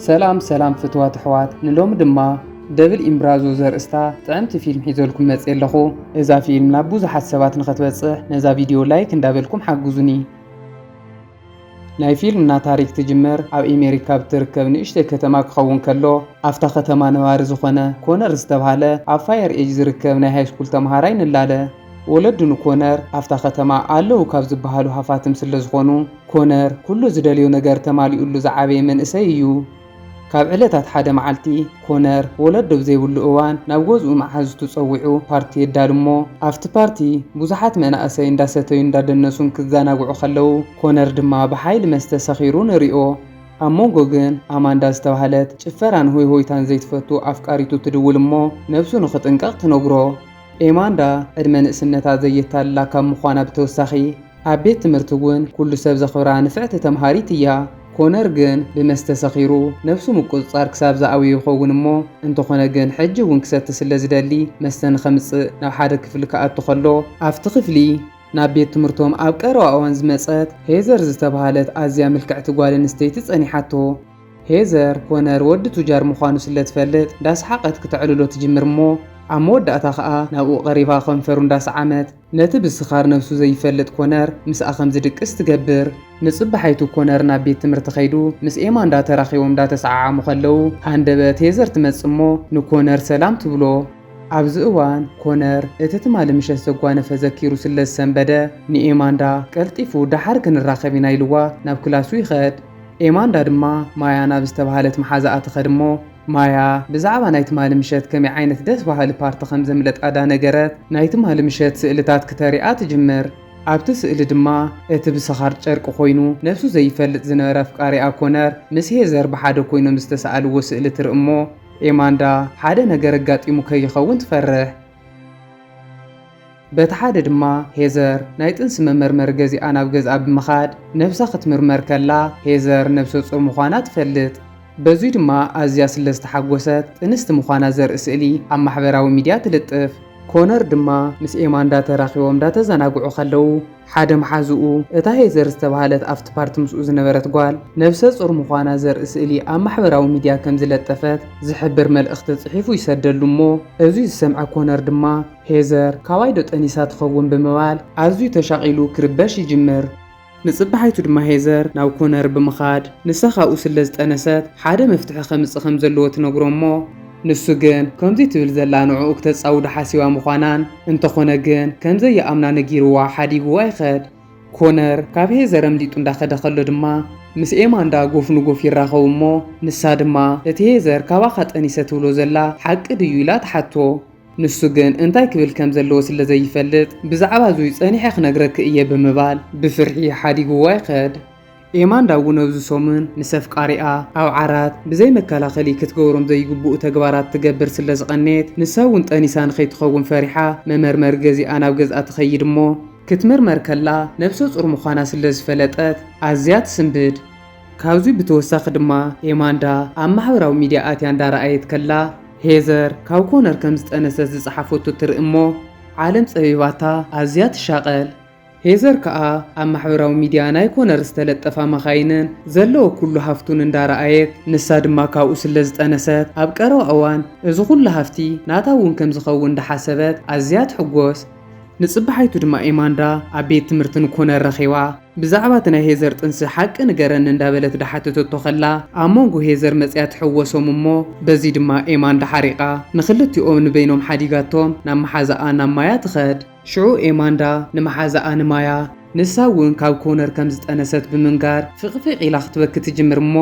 ሰላም ሰላም ፍትዋት ኣሕዋት፣ ንሎሚ ድማ ደብል ኢምብራዞ ዘርእስታ ጥዕምቲ ፊልም ሒዘልኩም መጽየ ኣለኹ። እዛ ፊልም ናብ ብዙሓት ሰባት ንኽትበጽሕ ነዛ ቪድዮ ላይክ እንዳበልኩም ሓግዙኒ። ናይ ፊልምና ታሪክ ትጅምር ኣብ ኣሜሪካ ብትርከብ ንእሽተይ ከተማ ክኸውን ከሎ፣ ኣብታ ከተማ ነባሪ ዝኾነ ኮነር ዝተብሃለ ኣብ ፋየር ኤጅ ዝርከብ ናይ ሃይስኩል ተምሃራይ ንላለ። ወለዱ ንኮነር ኣብታ ከተማ ኣለዉ ካብ ዝበሃሉ ሃፋትም ስለ ዝኾኑ፣ ኮነር ኩሉ ዝደልዮ ነገር ተማሊኡሉ ዝዓበየ መንእሰይ እዩ። ካብ ዕለታት ሓደ መዓልቲ፣ ኮነር ወለዶ ብዘይብሉ እዋን ናብ ገዝኡ መሓዙቱ ጸዊዑ ፓርቲ የዳሉ እሞ፣ ኣብቲ ፓርቲ ብዙሓት መናእሰይ እንዳሰተዩ እንዳደነሱን ክዘናግዑ ከለዉ፣ ኮነር ድማ ብሓይሊ መስተ ሰኺሩ ንሪኦ። ኣብ መንጎ ግን ኣማንዳ ዝተባህለት ጭፈራን ሆይ ሆይታን ዘይትፈቱ ኣፍቃሪቱ ትድውል እሞ፣ ነብሱ ንኽጥንቀቕ ትነግሮ። ኤማንዳ ዕድመ ንእስነታ ዘየታልላ ካብ ምዃና ብተወሳኺ፣ ኣብ ቤት ትምህርቲ እውን ኩሉ ሰብ ዘኽብራ ንፍዕቲ ተምሃሪት እያ። ኮነር ግን ብመስተ ሰኺሩ ነብሱ ምቁጽጻር ክሳብ ዝኣበዮ ይኸውን እሞ፣ እንተኾነ ግን ሕጂ እውን ክሰቲ ስለ ዝደሊ መስተ ንኸምጽእ ናብ ሓደ ክፍሊ ክኣቱ ከሎ፣ ኣብቲ ክፍሊ ናብ ቤት ትምህርቶም ኣብ ቀረባ እዋን ዝመጸት ሄዘር ዝተባህለት ኣዝያ ምልክዕቲ ጓል ኣንስተይቲ ጸኒሓቶ። ሄዘር፣ ኮነር ወዲ ቱጃር ምዃኑ ስለ ትፈልጥ፣ እንዳሰሓቐት ክተዕልሎ ትጅምር እሞ፣ ኣብ መወዳእታ ኸኣ ናብኡ ቀሪባ ከንፈሩ እንዳሰዓመት፣ ነቲ ብስኻር ነብሱ ዘይፈልጥ ኮነር ምስኣ ከም ዝድቅስ ትገብር። ንጽባሓይቱ ኮነር ናብ ቤት ትምህርቲ ከይዱ ምስ ኤማንዳ ተራኺቦም እንዳተሰዓዓሙ ከለዉ፣ ሃንደበት ሄዘር ትመጽእ እሞ፣ ንኮነር ሰላም ትብሎ። ኣብዚ እዋን፣ ኮነር እቲ ትማሊ ምሸት ዘጓነፈ ዘኪሩ ስለ ዝሰንበደ፣ ንኤማንዳ ቀልጢፉ ደሓር ክንራኸብ ኢና ኢልዋ ናብ ክላሱ ይኸድ። ኤማንዳ ድማ ማያ ናብ ዝተባህለት መሓዛኣ ትኸድ እሞ፣ ማያ ብዛዕባ ናይ ትማሊ ምሸት ከመይ ዓይነት ደስ በሃሊ ፓርቲ ከም ዘምለጣ ዳነገረት፣ ናይ ትማሊ ምሸት ስእልታት ክተሪኣ ትጅምር። ኣብቲ ስእሊ ድማ እቲ ብሰኻር ጨርቂ ኮይኑ ነብሱ ዘይፈልጥ ዝነበረ ኣፍቃሪኣ ኮነር ምስ ሄዘር ብሓደ ኮይኖም ዝተሰኣልዎ ስእሊ ትርኢ እሞ፣ ኤማንዳ ሓደ ነገር ኣጋጢሙ ከይኸውን ትፈርሕ። በቲ ሓደ ድማ ሄዘር ናይ ጥንሲ መመርመሪ ገዚኣ ናብ ገዝኣ ብምኻድ ነብሳ ክትምርመር ከላ፣ ሄዘር ነብሰ ጹር ምዃና ትፈልጥ። በዙይ ድማ ኣዝያ ስለ ዝተሓጎሰት ጥንስቲ ምዃና ዘርኢ ስእሊ ኣብ ማሕበራዊ ሚድያ ትልጥፍ። ኮነር ድማ ምስ ኤማንዳ ተራኺቦም እንዳተዘናግዑ ከለዉ፣ ሓደ መሓዝኡ እታ ሄዘር ዝተባህለት ኣብቲ ፓርቲ ምስኡ ዝነበረት ጓል ነብሰ ጹር ምዃና ዘርኢ ስእሊ ኣብ ማሕበራዊ ሚድያ ከም ዝለጠፈት ዝሕብር መልእኽቲ ጽሒፉ ይሰደሉ እሞ፣ እዙይ ዝሰምዐ ኮነር ድማ፣ ሄዘር ካባይ ዶ ጠኒሳ ትኸውን ብምባል ኣዝዩ ተሻቒሉ ክርበሽ ይጅምር። ንጽባሓይቱ ድማ ሄዘር ናብ ኮነር ብምኻድ፣ ንሳ ካብኡ ስለ ዝጠነሰት ሓደ መፍትሒ ከምጽእ ከም ዘለዎ ትነግሮ እሞ፣ ንሱ ግን ከምዚ ትብል ዘላ ንዕኡ ክተጻውዶ ሓሲባ ምዃናን፣ እንተኾነ ግን ከም ዘየኣምና ነጊርዋ ሓዲግዋ ይኸድ። ኮነር ካብ ሄዘር ኣምሊጡ እንዳኸደ ከሎ ድማ፣ ምስ ኤማንዳ ጎፍ ንጎፍ ይራኸቡ እሞ፣ ንሳ ድማ፣ "እቲ ሄዘር ካባኻ ጠኒሰ ትብሎ ዘላ ሓቂ ድዩ?" ኢላ ትሓቶ። ንሱ ግን እንታይ ክብል ከም ዘለዎ ስለ ዘይፈልጥ፣ "ብዛዕባ እዙይ ጸኒሐ ክነግረኪ እየ" ብምባል ብፍርሒ ሓዲግዋ ይኸድ። ኤማንዳ እውን ኣብዚ ሰሙን ምስ ኣፍቃሪኣ ኣብ ዓራት ብዘይ መከላኸሊ ክትገብሮም ዘይግብኡ ተግባራት ትገብር ስለ ዝቐኔት፣ ንሳ እውን ጠኒሳ ንኸይትኸውን ፈሪሓ መመርመሪ ገዚኣ ናብ ገዝኣ ትኸይድ እሞ፣ ክትምርመር ከላ ነብሰ ጹር ምዃና ስለ ዝፈለጠት ኣዝያ ትስንብድ። ካብዚ ብተወሳኺ ድማ ኤማንዳ ኣብ ማሕበራዊ ሚድያ ኣትያ እንዳረኣየት ከላ፣ ሄዘር ካብ ኮነር ከም ዝጠነሰት ዝጸሓፈቶ ትርኢ እሞ፣ ዓለም ጸቢባታ ኣዝያ ትሻቐል። ሄዘር ከኣ ኣብ ማሕበራዊ ሚድያ ናይ ኮነር ዝተለጠፋ መኻይንን ዘለዎ ኩሉ ሃፍቱን እንዳረኣየት፣ ንሳ ድማ ካብኡ ስለ ዝጠነሰት፣ ኣብ ቀረባ እዋን እዚ ኩሉ ሃፍቲ ናታ እውን ከም ዝኸውን እንዳሓሰበት ኣዝያ ትሕጎስ። ንጽባሓይቱ ድማ ኤማንዳ ኣብ ቤት ትምህርቲ ንኮነር ረኺባ፣ ብዛዕባ እቲ ናይ ሄዘር ጥንሲ ሓቂ ንገረኒ እንዳበለት ዳሓተተቶ ከላ፣ ኣብ መንጎ ሄዘር መጽያ ትሕወሶም እሞ፣ በዚ ድማ ኤማንዳ ሓሪቓ፣ ንኽልቲኦም ንበይኖም ሓዲጋቶም ናብ መሓዛኣ ናብ ማያ ትኸድ። ሽዑ ኤማንዳ ንመሓዛኣ ንማያ፣ ንሳ እውን ካብ ኮነር ከም ዝጠነሰት ብምንጋር፣ ፍቕፍቕ ኢላ ክትበኪ ትጅምር እሞ፣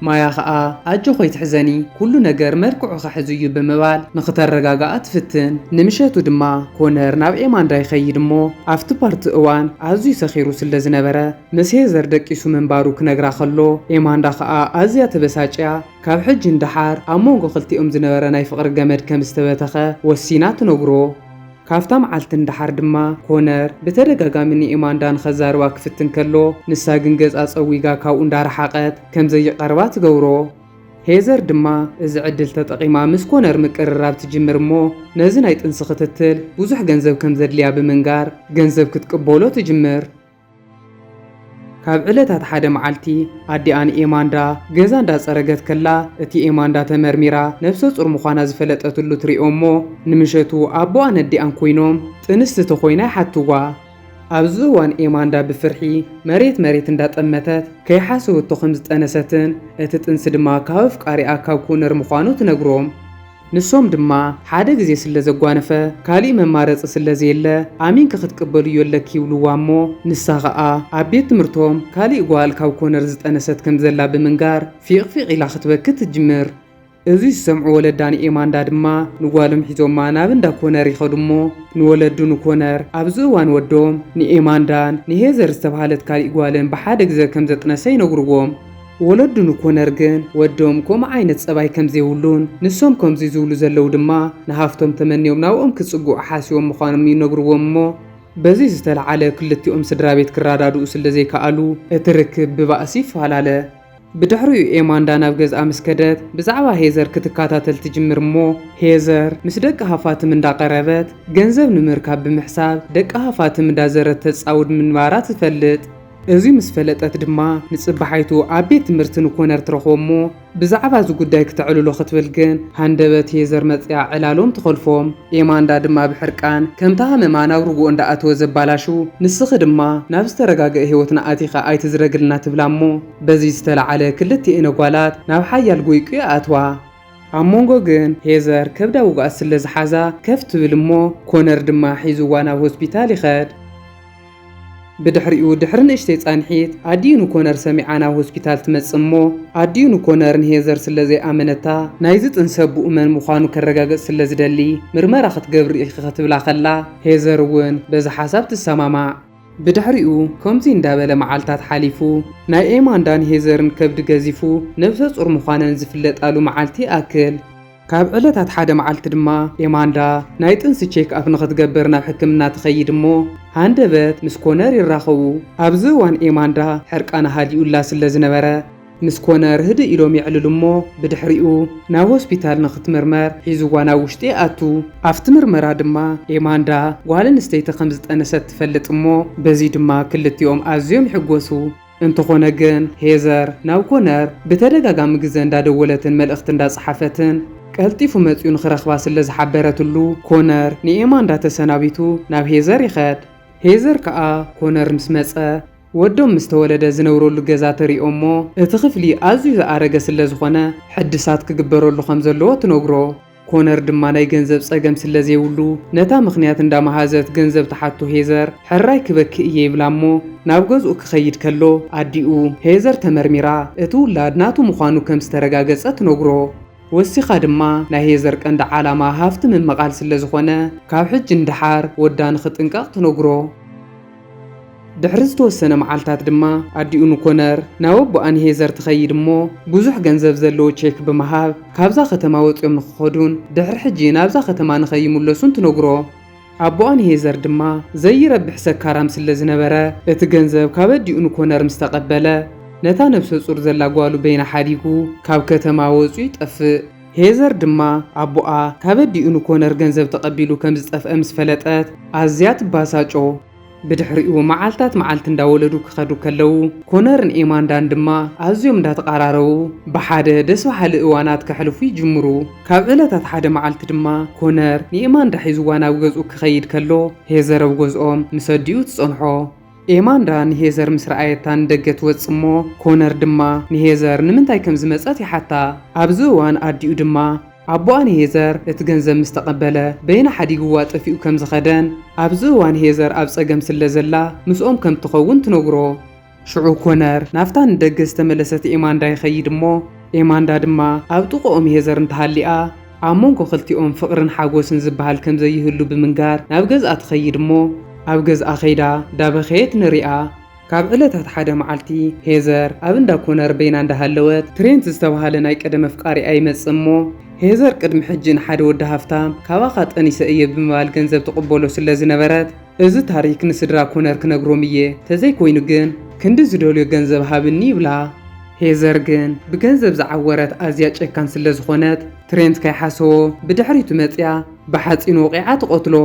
ማያ ኸኣ፣ "ኣጆኺ ኣይትሕዘኒ፣ ኩሉ ነገር መልክዑ ክሕዝ እዩ" ብምባል ንኽተረጋግኣ ትፍትን። ንምሸቱ ድማ ኮነር ናብ ኤማንዳ ይኸይድ እሞ፣ ኣብቲ ፓርቲ እዋን ኣዝዩ ሰኺሩ ስለ ዝነበረ፣ ምስ ሄዘር ደቂሱ ምንባሩ ክነግራ ከሎ፣ ኤማንዳ ኸኣ ኣዝያ ተበሳጭያ፣ ካብ ሕጂ ንደሓር ኣብ መንጎ ክልቲኦም ዝነበረ ናይ ፍቕሪ ገመድ ከም ዝተበተኸ ወሲና ትነግሮ። ካብታ መዓልቲ ንደሓር ድማ ኮነር ብተደጋጋሚ ንኤማንዳ ንኸዛርባ ክፍትን ከሎ፣ ንሳ ግን ገጻ ጸዊጋ ካብኡ እንዳረሓቐት ከም ዘይቐርባ ትገብሮ። ሄዘር ድማ እዚ ዕድል ተጠቒማ ምስ ኮነር ምቅርራብ ትጅምር እሞ፣ ነዚ ናይ ጥንሲ ክትትል ብዙሕ ገንዘብ ከም ዘድልያ ብምንጋር፣ ገንዘብ ክትቅበሎ ትጅምር። ካብ ዕለታት ሓደ መዓልቲ ኣዲኣ ንኤማንዳ ገዛ እንዳጸረገት ከላ፣ እቲ ኤማንዳ ተመርሚራ ነብሰ ጹር ምዃና ዝፈለጠትሉ ትሪኦ እሞ፣ ንምሸቱ ኣቦኣን ኣዲኣን ኮይኖም ጥንስቲ ተኾይና ይሓትዋ። ኣብዚ እዋን ኤማንዳ ብፍርሒ መሬት መሬት እንዳጠመተት ከይሓሰበቶ ከም ዝጠነሰትን እቲ ጥንሲ ድማ ካብ ኣፍቃሪኣ ካብ ኮነር ምዃኑ ትነግሮም። ንሶም ድማ ሓደ ግዜ ስለ ዘጓነፈ ካሊእ መማረፂ ስለ ዘየለ ኣሚንኪ ክትቅበልዮ ኣለኪ ይብልዋ እሞ ንሳ ኸኣ ኣብ ቤት ትምህርቶም ካሊእ ጓል ካብ ኮነር ዝጠነሰት ከም ዘላ ብምንጋር ፊቕፊቕ ኢላ ክትበኪ ትጅምር። እዚ ዝሰምዑ ወለዳ ንኤማንዳ ድማ ንጓሎም ሒዞማ ናብ እንዳ ኮነር ይኸዱ እሞ ንወለዱ ንኮነር ኣብዚ እዋን ወዶም ንኤማንዳን ንሄዘር ዝተባህለት ካሊእ ጓልን ብሓደ ግዘ ከም ዘጥነሰ ይነግርዎም። ወለዱ ንኮነር ግን ወዶም ከምኡ ዓይነት ጸባይ ከም ዘይብሉን ንሶም ከምዚ ዝብሉ ዘለዉ ድማ ንሃፍቶም ተመንዮም ናብኦም ክጽግዑ ሓሲቦም ምዃኖም ይነግርዎም እሞ በዚ ዝተለዓለ ክልቲኦም ስድራ ቤት ክረዳድኡ ስለ ዘይከኣሉ እቲ ርክብ ብባእሲ ይፈላለ። ብድሕሪኡ ኤማንዳ ናብ ገዝኣ ምስ ከደት ብዛዕባ ሄዘር ክትከታተል ትጅምር እሞ ሄዘር ምስ ደቂ ሃፋትም እንዳቐረበት ገንዘብ ንምርካብ ብምሕሳብ ደቂ ሃፋትም እንዳዘረት ተጻውድ ምንባራ ትፈልጥ። እዚ ምስ ፈለጠት ድማ ንጽባሓይቱ ኣብ ቤት ትምህርቲ ንኮነር ትረኽቦ እሞ ብዛዕባ እዚ ጉዳይ ክተዕልሎ ክትብል ግን ሃንደበት ሄዘር መጽያ ዕላሎም ትኸልፎም። ኤማንዳ ድማ ብሕርቃን ከምታ ሃመማ ናብ ርግኦ እንዳኣተወ ዘባላሹ ንስኺ ድማ ናብ ዝተረጋገአ ህይወትና ኣቲኻ ኣይትዝረግልና ትብላ እሞ በዚ ዝተለዓለ ክልቲኤን ኣጓላት ናብ ሓያል ጎይቂ ይኣትዋ። ኣብ መንጎ ግን ሄዘር ከብዳ ውግኣት ስለ ዝሓዛ ከፍ ትብል እሞ ኮነር ድማ ሒዝዋ ናብ ሆስፒታል ይኸድ። ብድሕሪኡ ድሕሪ ንእሽተይ ጻንሒት ኣዲኡ ንኮነር ሰሚዓ ናብ ሆስፒታል ትመጽእ እሞ ኣዲኡ ንኮነር ንሄዘር ስለ ዘይኣመነታ ናይዚ ጥንሲ ኣቡኡ መን ምዃኑ ከረጋግጽ ስለ ዝደሊ ምርመራ ክትገብሪ ኢኺ ክትብላ ከላ ሄዘር እውን በዚ ሓሳብ ትሰማማዕ። ብድሕሪኡ ከምዚ እንዳበለ መዓልታት ሓሊፉ ናይ ኤማንዳን ሄዘርን ከብዲ ገዚፉ ነብሰ ጹር ምዃነን ዝፍለጣሉ መዓልቲ ይኣክል። ካብ ዕለታት ሓደ መዓልቲ ድማ ኤማንዳ ናይ ጥንሲ ቼክ ኣፕ ንኽትገብር ናብ ሕክምና ትኸይድ እሞ ሃንደበት ምስ ኮነር ይራኸቡ። ኣብዚ እዋን ኤማንዳ ሕርቃና ሃዲኡላ ስለ ዝነበረ ምስ ኮነር ህድእ ኢሎም የዕልሉ እሞ ብድሕሪኡ ናብ ሆስፒታል ንኽትምርመር ሒዝዋ ናብ ውሽጢ ይኣቱ። ኣብቲ ምርመራ ድማ ኤማንዳ ጓል ኣንስተይቲ ከም ዝጠነሰት ትፈልጥ እሞ በዚ ድማ ክልቲኦም ኣዝዮም ይሕጎሱ። እንተኾነ ግን ሄዘር ናብ ኮነር ብተደጋጋሚ ግዘ እንዳደወለትን መልእኽቲ እንዳጸሓፈትን ቀልጢፉ መጺኡ ንኽረኽባ ስለ ዝሓበረትሉ ኮነር ንኤማንዳ ተሰናቢቱ ናብ ሄዘር ይኸድ። ሄዘር ከኣ ኮነር ምስ መጸ ወዶም ምስ ተወለደ ዝነብረሉ ገዛ ተሪኦ እሞ እቲ ክፍሊ ኣዝዩ ዝኣረገ ስለ ዝኾነ ሕድሳት ክግበረሉ ከም ዘለዎ ትነግሮ። ኮነር ድማ ናይ ገንዘብ ጸገም ስለ ዘይብሉ ነታ ምኽንያት እንዳመሃዘት ገንዘብ ትሓቶ ሄዘር ሕራይ ክበኪ እየ ይብላ እሞ ናብ ገዝኡ ክኸይድ ከሎ ኣዲኡ ሄዘር ተመርሚራ እቲ ውላድ ናቱ ምዃኑ ከም ዝተረጋገጸ ትነግሮ። ወሲኻ ድማ ናይ ሄዘር ቀንዲ ዓላማ ሃፍቲ ምምቓል ስለ ዝኾነ ካብ ሕጂ ንደሓር ወዳ ንኽጥንቀቕ ትነግሮ። ድሕሪ ዝተወሰነ መዓልታት ድማ ኣዲኡ ንኮነር ናብ ኣቦኣ ንሄዘር ትኸይድ እሞ ብዙሕ ገንዘብ ዘለዎ ቼክ ብምሃብ ካብዛ ከተማ ወፂኦም ንክኸዱን ድሕሪ ሕጂ ናብዛ ከተማ ንኸይምለሱን ትነግሮ። ኣቦኣ ንሄዘር ድማ ዘይረብሕ ሰካራም ስለ ዝነበረ እቲ ገንዘብ ካብ ኣዲኡ ንኮነር ምስ ተቐበለ ነታ ነብሰ ፁር ዘላ ጓሉ በይና ሓዲጉ ካብ ከተማ ወፂኡ ይጠፍእ። ሄዘር ድማ ኣቦኣ ካብ ኣዲኡ ንኮነር ገንዘብ ተቐቢሉ ከም ዝጠፍአ ምስ ፈለጠት ኣዝያ ትባሳጮ። ብድሕሪኡ መዓልታት መዓልቲ እንዳወለዱ ክኸዱ ከለዉ ኮነርን ኤማንዳን ድማ ኣዝዮም እንዳተቓራረቡ ብሓደ ደስ በሃሊ እዋናት ከሕልፉ ይጅምሩ። ካብ ዕለታት ሓደ መዓልቲ ድማ ኮነር ንኤማንዳ ሒዝዋ ናብ ገዝኡ ክኸይድ ከሎ ሄዘር ኣብ ገዝኦም ምስ ኣዲኡ ትጸንሖ። ኤማንዳ ንሄዘር ምስ ረኣየታ ንደገ ትወጽእ እሞ ኮነር ድማ ንሄዘር ንምንታይ ከም ዝመጸት ይሓታ። ኣብዚ እዋን ኣዲኡ ድማ ኣቦኣ ንሄዘር እቲ ገንዘብ ምስ ተቐበለ በይና ሓዲግዋ ጠፊኡ ከም ዝኸደን ኣብዚ እዋን ሄዘር ኣብ ጸገም ስለ ዘላ ምስኦም ከም ትኸውን ትነግሮ። ሽዑ ኮነር ናብታ ንደገ ዝተመለሰት ኤማንዳ ይኸይድ እሞ ኤማንዳ ድማ ኣብ ጥቕኦም ሄዘር እንተሃሊኣ ኣብ መንጎ ክልቲኦም ፍቕርን ሓጎስን ዝበሃል ከም ዘይህሉ ብምንጋር ናብ ገዝኣ ትኸይድ እሞ ኣብ ገዝኣ ከይዳ እንዳበኸየት ንሪኣ። ካብ ዕለታት ሓደ መዓልቲ ሄዘር ኣብ እንዳ ኮነር በይና እንዳሃለወት ትሬንት ዝተባሃለ ናይ ቀደም ኣፍቃሪኣ ይመጽእ እሞ ሄዘር ቅድሚ ሕጂ ንሓደ ወዲ ሃፍታም ካባኻ ጠኒሰ እየ ብምባል ገንዘብ ትቕበሎ ስለ ዝነበረት እዚ ታሪክ ንስድራ ኮነር ክነግሮም እየ፣ ተዘይኮይኑ ግን ክንዲ ዝደልዮ ገንዘብ ሃብኒ ይብላ። ሄዘር ግን ብገንዘብ ዝዓወረት ኣዝያ ጨካን ስለ ዝኾነት ትሬንት ከይሓሰቦ ብድሕሪቱ መጽያ ብሓጺን ወቒዓ ትቐትሎ።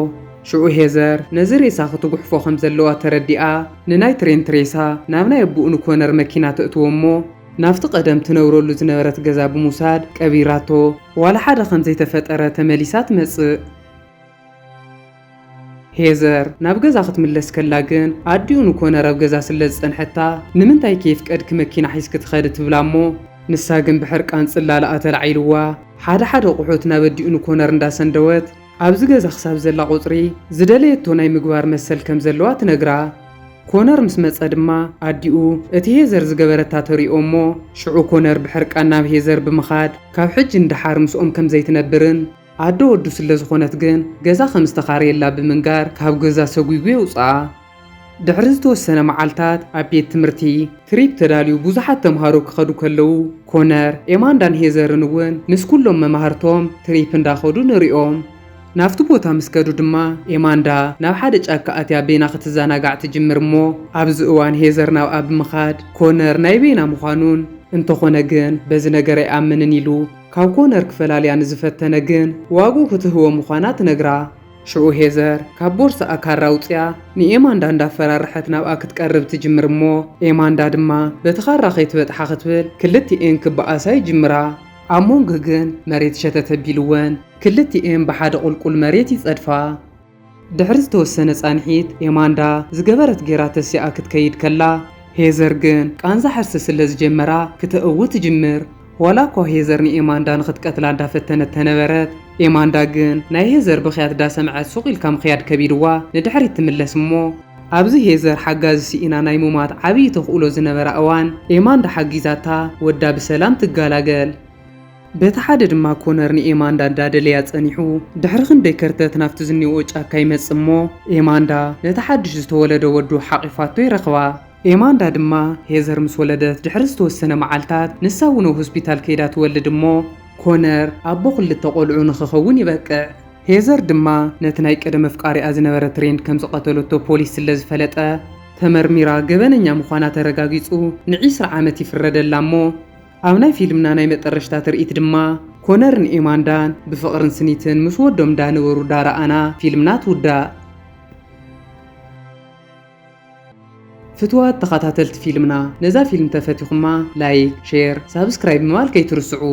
ሽዑ ሄዘር ነዚ ሬሳ ክትጉሕፎ ከም ዘለዋ ተረዲኣ፣ ንናይ ትሬንት ሬሳ ናብ ናይ ኣቦኡ ንኮነር መኪና ተእትዎ እሞ፣ ናብቲ ቀደም ትነብረሉ ዝነበረት ገዛ ብምውሳድ ቀቢራቶ፣ ዋላ ሓደ ከም ዘይተፈጠረ ተመሊሳ ትመጽእ። ሄዘር ናብ ገዛ ክትምለስ ከላ ግን፣ ኣዲኡ ንኮነር ኣብ ገዛ ስለ ዝጸንሐታ፣ "ንምንታይ ከየፍቀድኪ መኪና ሒዝኪ ትኸዲ?" ትብላ እሞ፣ ንሳ ግን ብሕርቃን ጽላላኣ ተላዒልዋ፣ ሓደ ሓደ ኣቑሑት ናብ ኣዲኡ ንኮነር እንዳሰንደወት፣ ኣብዚ ገዛ ክሳብ ዘላ ቁጽሪ ዝደለየቶ ናይ ምግባር መሰል ከም ዘለዋ ትነግራ። ኮነር ምስ መጸ ድማ፣ ኣዲኡ እቲ ሄዘር ዝገበረታ ተሪኦ እሞ፣ ሽዑ ኮነር ብሕርቃን ናብ ሄዘር ብምኻድ፣ ካብ ሕጂ ንደሓር ምስኦም ከም ዘይትነብርን፣ ኣደ ወዱ ስለ ዝኾነት ግን፣ ገዛ ከም ዝተኻረየላ ብምንጋር፣ ካብ ገዛ ሰጒጉ የውጽኣ። ድሕሪ ዝተወሰነ መዓልታት፣ ኣብ ቤት ትምህርቲ ትሪፕ ተዳልዩ ብዙሓት ተምሃሮ ክኸዱ ከለዉ፣ ኮነር፣ ኤማንዳን ሄዘርን እውን ምስ ኩሎም መማህርቶም ትሪፕ እንዳኸዱ ንሪኦም። ናብቲ ቦታ ምስ ከዱ ድማ፣ ኤማንዳ ናብ ሓደ ጫካ ኣትያ በይና ክትዘናጋዕ ትጅምር እሞ፣ ኣብዚ እዋን ሄዘር ናብኣ ብምኻድ፣ ኮነር ናይ በይና ምዃኑን፣ እንተኾነ ግን በዚ ነገር ኣይኣምንን ኢሉ፣ ካብ ኮነር ክፈላልያ ንዝፈተነ ግን ዋግኡ ክትህቦ ምዃና ትነግራ። ሽዑ ሄዘር ካብ ቦርስኣ ካራ ኣውጽያ ንኤማንዳ እንዳፈራርሐት ናብኣ ክትቀርብ ትጅምር እሞ፣ ኤማንዳ ድማ በቲ ካራ ከይትበጥሓ ክትብል ክልቲኤን ክበኣሳ ይጅምራ። ኣብ መንጎ ግን መሬት ሸተት ኣቢልወን ክልቲኤን ብሓደ ቁልቁል መሬት ይጸድፋ። ድሕሪ ዝተወሰነ ጻንሒት፣ ኤማንዳ ዝገበረት ጌራ ተሲኣ ክትከይድ ከላ፣ ሄዘር ግን ቃንዛ ሕርሲ ስለ ዝጀመራ ክተእዊ ትጅምር። ዋላ እኳ ሄዘር ንኤማንዳ ንኽትቀትላ እንዳፈተነት ተነበረት፣ ኤማንዳ ግን ናይ ሄዘር ብኽያት እንዳሰምዐት ሱቕ ኢልካ ምኽያድ ከቢድዋ ንድሕሪት ትምለስ እሞ፣ ኣብዚ ሄዘር ሓጋዚ ስኢና ናይ ሙማት ዓብዪ ተኽእሎ ዝነበራ እዋን፣ ኤማንዳ ሓጊዛታ ወዳ ብሰላም ትገላገል። በቲ ሓደ ድማ ኮነር ንኤማንዳ እንዳደለያ ጸኒሑ፣ ድሕሪ ክንደይ ከርተት ናብቲ ዝኒኦ ጫካ ይመጽእ እሞ፣ ኤማንዳ ነቲ ሓድሽ ዝተወለደ ወዱ ሓቒፋቶ ይረኽባ። ኤማንዳ ድማ ሄዘር ምስ ወለደት ድሕሪ ዝተወሰነ መዓልታት፣ ንሳ እውን ኣብ ሆስፒታል ከይዳ ትወልድ እሞ፣ ኮነር ኣቦ ክልተ ቆልዑ ንኽኸውን ይበቅዕ። ሄዘር ድማ ነቲ ናይ ቀደም ኣፍቃሪኣ ዝነበረ ትሬንት ከም ዝቐተለቶ ፖሊስ ስለ ዝፈለጠ፣ ተመርሚራ ገበነኛ ምዃና ተረጋጊጹ ንዒስራ ዓመት ይፍረደላ እሞ፣ ኣብ ናይ ፊልምና ናይ መጠረሽታ ትርኢት ድማ፣ ኮነርን ኤማንዳን ብፍቕርን ስኒትን ምስ ወዶም እንዳነበሩ እንዳረኣና ፊልምና ትውዳእ። ፍትዋት ተኸታተልቲ ፊልምና፣ ነዛ ፊልም ተፈቲኹማ ላይክ፣ ሼር፣ ሳብስክራይብ ምባል ከይትርስዑ።